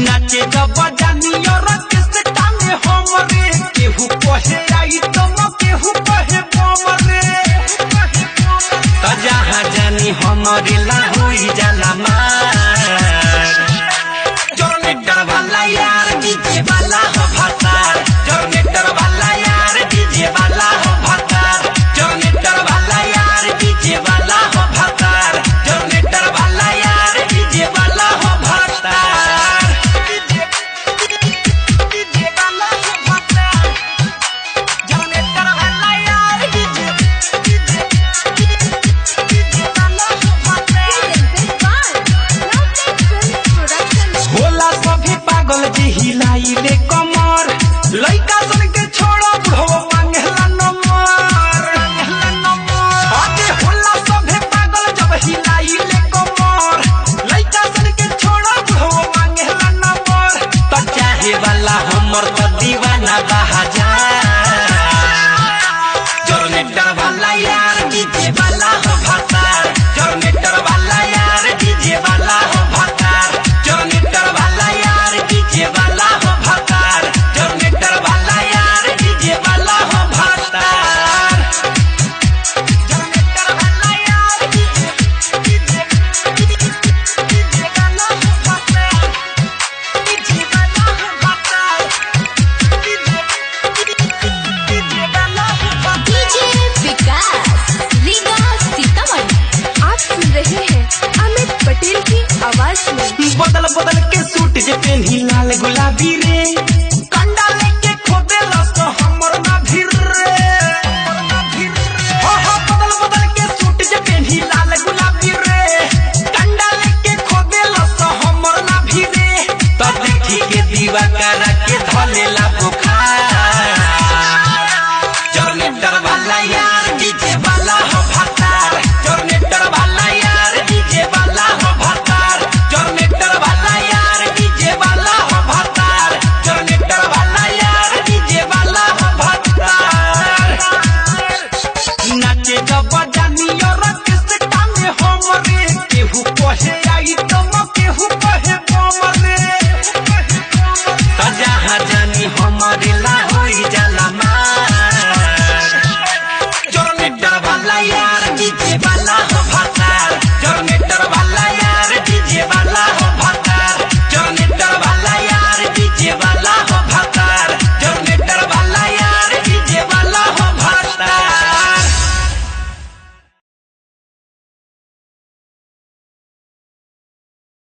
नाचे जब जानी और किसका में हमरे, केहू कहे आई तुम केहू कहे बम रे। त जहाँ जानी हमरे ला होई जाला मार। जनरेटर वाला यार डीजे वाला हो भातार, जनरेटर वाला यार डीजे वाला हो भातार, जनरेटर वाला यार डीजे वाला हो भातार, जनरेटर वाला यार डीजे वाला हो भातार। डीजे डीजे वाला हो भातार, जनरेटर वाला यार डीजे डीजे डीजे वाला हो भातार। Presented by Lovely Films Production. होला सभी पागल जी हिलाइले कमर, लइका सन के छोड़ा बुढ़ो मांगेला नंबर। अरे होला सभी पागल जब हिलाइले कमर, लइका सन के छोड़ा बुढ़ो मांगेला नंबर। त चाहे वाला हमर त दीवाना बहाजा, जनरेटर वाला यार डीजे वाला हो भातार, जनरेटर वाला यार डीजे वाला हो भातार, जनरेटर वाला यार डीजे वाला हो भातार, जनरेटर वाला यार डीजे वाला हो भातार, जनरेटर वाला यार डीजे डीजे डीजे वाला हो भातार, डीजे वाला हो भातार, डीजे डीजे वाला हो भातार। DJ विकास रीगा सीतामढ़ी। आप सुन रहे हैं अमित पटेल की आवाज में। बदल बदल के सूट जे पेन्ही लाल गुलाबी रे, कंडा लेके खोदे लस हमर ना भीर रे। हो हो बदल बदल के सूट जे पेन्ही लाल गुलाबी रे, कंडा लेके खोदे लस हमर ना भीर रे। त देखी के दीवा करा के धलेला बुखार, जनरेटर वाला यार डीजे वाला हो भातार, जनरेटर वाला यार डीजे वाला हो भातार, जनरेटर वाला यार डीजे वाला हो भातार, जनरेटर वाला यार डीजे वाला हो भातार। नाचे जब